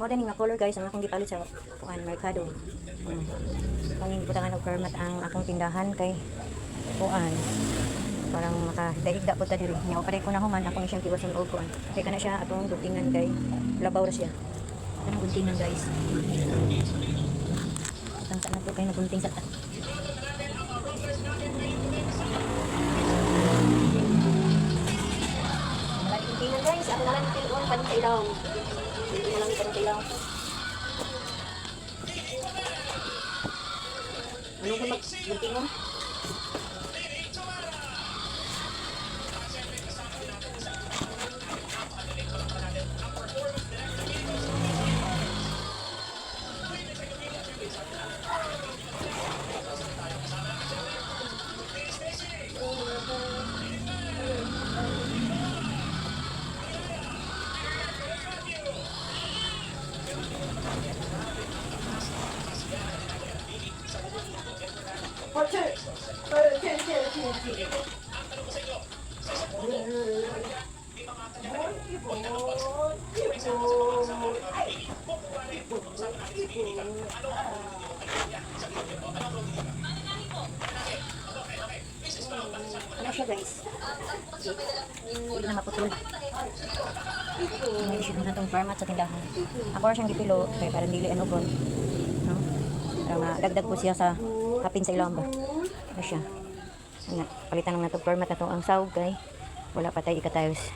Mao din nga color, guys, ang akong gipalit sa kuan, merkado. Kaning gibutangan og floor mat ang akong tindahan kay kuan, parang makahigda-higda po ta diri. Nya paday ko na human akong siyang tiwason og kuan. Kay kana siya atong guntingan kay labaw ra siya. Kanang guntingan, guys. Atang sa na to kay nagunting sa ta. Wala ni guntingan, guys. Ako na lang tiluon paning sa ilaw. Dili na lang ni paning sa ilaw. Ano ko magguntingon? Ano siya, guys? Hindi na maputol. May issue na itong format sa tindahan. Ako ra siyang gipilo kay parang dili ano gon. No? Para madagdag po siya sa hapin sa ilong ba. Ano siya? Nga, palitan lang nato format na to ang sawg kay wala pa tayo ikatiles.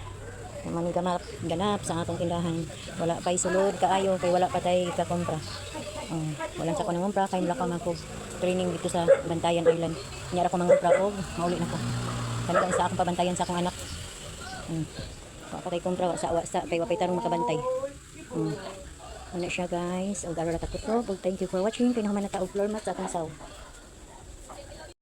Man ganap, ganap sa atong tindahan. Wala pa'y sulod kaayo kay wala pa tay ikakompra. Walang sa ko nangumpra kay mula ka man ko training dito sa Bantayan Island. Nya ra ko mangumpra og mauli na ko. Kalikan sa akong pabantayan sa akong anak. Wa pa tay kumpra, wa sa kay wa pay tarong makabantay. Ano siya, guys? Og ara ra ta kutob. Og thank you for watching. Kay nahuman na ta og floor mat sa akong saw.